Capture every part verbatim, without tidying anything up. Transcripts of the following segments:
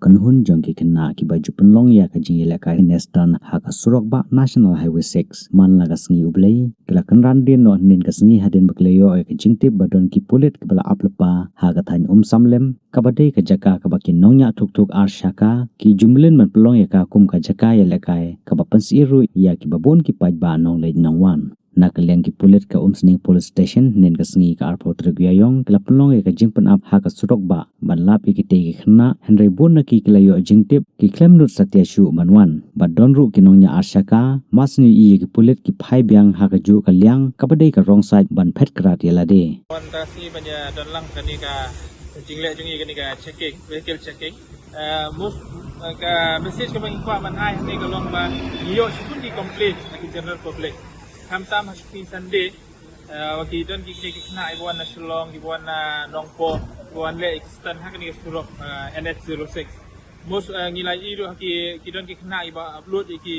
Nihun jong ki khynnah kiba ju pynlong ïa ka jingïalehkai ne stunt ha ka surok bah National Highway six man la ka sngi U Blei, ki la kynran dien noh hynnin ka sngi hadien ba ki la ïoh ïa ka jingtip ba don ki pulit kiba la ap lypa ha ka thaiñ Umsamlem, kaba dei ka jaka kaba ki nongñiah thuk thuk ar shaka ki ju mlien ban pynlong ïa ka kum ka jaka ïalehkai, kaba pynsih ruh ïa kiba bun ki paidbah nongleit nongwan. Na ka liang ki pulit ka Umsning Police Station, hynnin ka sngi ka arphew tarik Ïaïong, ki la pynlong ïa ka jingpynap ha ka surok bah ban lap ïa kitei ki khynnah, hynrei bun na ki ki la ïoh jingtip, ki khlem nud satia shuh ban wan. Bad don ruh ki nongñiah ar shaka, mar shu ïohi ïa ki pulit ki phai biang ha kajuh ka liang kaba dei ka wrong side ban phet krad ïa lade. Mynta sngi ban ïa don lang kane ka jingleh jong ngi, kane ka checking, vehicle checking. Eh, most, eh, ka message kaba ngi kwah ban ai hangne ka long ba ngi ïoh shibun ki complain na ki general public. Khamtam ha ki sngi Sunday, eh, wa ki don ki kine ki khynnah kiba wan na Shillong, kiba wan na Nongpoh, kiba wan leh ki stunt ha kane ka surok, eh, N H zero six. Most, eh, ngi la ïohi ruh ha ki, ki don ki khynnah kiba upload ïa ki,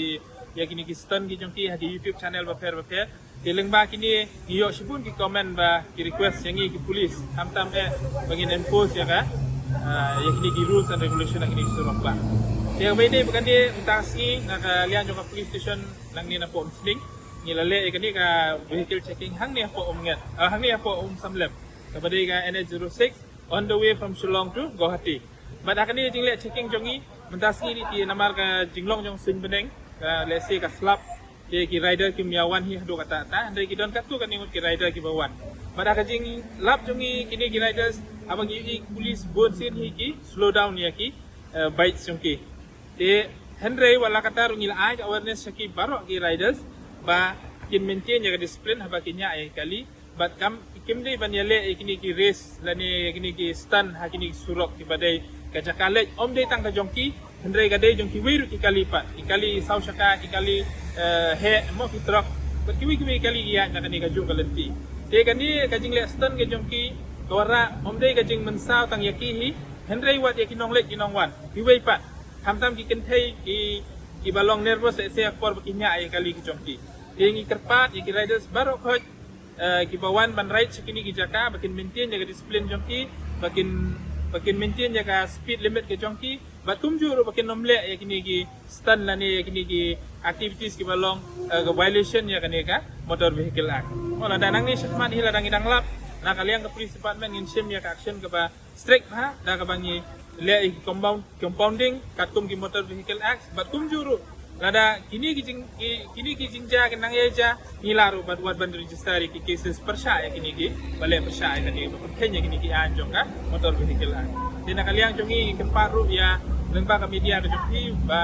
ïa kine ki stunt ki jong ki ha ki YouTube channel bapher bapher. Te lyngba kine ngi ïoh shibun ki comment ba ki request ïa ngi ki police, khamtam eh ba ngin enforce ïa ka, ah, ïa kine ki rules and regulation ha kine ki surok bah. Te kaba ïadei bad kane, mynta sngi na ka liang jong ka police station nangne napoh Umsning, ngi la leh ïa kane ka vehicle checking hangne hapoh Umnget, ah, hangne hapoh Umsamlem, kaba dei ka N H zero six, on the way from Shillong to Guwahati. Bad ha kane ka jingleh checking jong ngi mynta sngi, te namar ka jinglong jong suiñ bneng, ka, let's say, ka slap, te ki rider kim ïa wan hi haduh katta katta, hynrei ki don katto katne ngut ki rider kiba wan. Bad ha ka jinglap jong ngi kine ki riders, haba ngi ïohi police bun sien hi ki slow down ïa ki, eh, bikes jong ki. Te hynrei wat la katta ruh ngi la ai ka awareness sha ki baroh ki riders ba kin maintain ïa ka discipline haba ki ñiah ïa ki kali. Bad kam, kim dei ban ïaleh ïa kine ki race lane ïa kine ki stunt ha kine ki surok kiba dei ka jaka leit, ym dei tang ka jong ki, hynrei ka dei jong kiwei ruh ki kali pat, ki kali saw shaka, ki kali, eh, heh, mo, ki truck, bad kiwei kiwei ki kali ki ïaid na kane kajuh ka lynti. Te kane ka jingleh stunt ka jong ki ka wanrah, ym dei ka jingmynsaw tang ïa ki hi, hynrei wat ïa ki nongleit ki nongwan kiwei pat, khamtam ki kynthei ki, kiba long nervous, let's say, ha ka por ba ki ñiah ïa ki kali ki jong ki. Te ngi kyrpad ïa ki riders baroh khoit, eh, kiba wan ban ride sha kine ki jaka ba kin maintain ïa ka discipline jong ki, ba kin, ba kin maintain ïa ka speed limit ka jong ki, bad kumjuh ruh ba kin ym leh ïa kine ki stunt lane ïa kine ki activities kiba long, eh, ka violation ïa kane ka Motor Vehicle Act. Mo, lada nangne shakhmat hi lada ngi dang lap, na ka liang ka police department ngin shim ïa ka action kaba strict bha, da kaba ngi leh ïa ki compound, compounding katkum ki Motor Vehicle Act, bad kumjuh ruh lada kine ki jing, ki, kine ki jingjia kin nang ïa jia, ngi lah ruh bad wat ban register ïa ki cases pyrshah ïa kine ki, ba leh pyrshah ïa kine, ba pynkheiñ ïa kine ki aiñ jong ka Motor Vehicle Act. Te na ka liang jong ngi, ngi kyrpad ruh ïa lyngba ka media ka jong phi ba,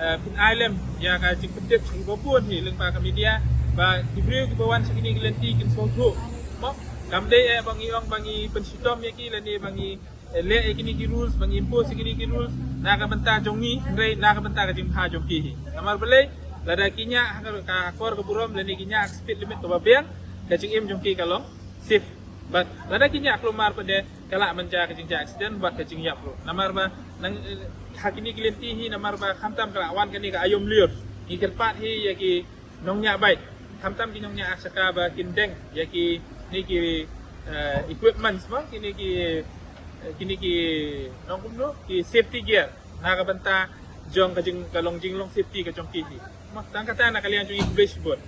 eh, phin ai lem ïa ka jingpyntip sha kiba bun hi lyngba ka media, ba ki briew kiba wan sha kine ki lynti kin sngewthuh. Mo, kam dei eh ba ngi ong ba ngi pynshitom ïa ki lane ba ngi, eh, leh ïa kine ki rules, ba ngi impose ïa kine ki rules na ka bynta jong ngi, hynrei na ka bynta ka jingbha jong ki hi. Namar balei? Lada ki ñiah ha ka, ka akor ka burom lane ki ñiah ha ka speed limit kaba biang, ka jingim jong ki ka long safe. Bad lada ki ñiah kulmar pat de, ka lah ban jia ka jingjia accident bad ka jingïap ruh. Namar ba nang, eh, ha kine ki lynti hi, namar ba khamtam ka la wan kane ka aïom lyiur, ngi kyrpad hi ïa ki nongñiah bike, khamtam ki nongñiah ar shaka, ba kin deng ïa kine ki, eh, equipments, mo, kine ki, eh, kine ki, nong kumno, ki safety gear, na ka bynta jong ka jing, ka long jinglong safety ka jong ki hi. Mo, tang kata na ka liang jong ngi, khublei shibun.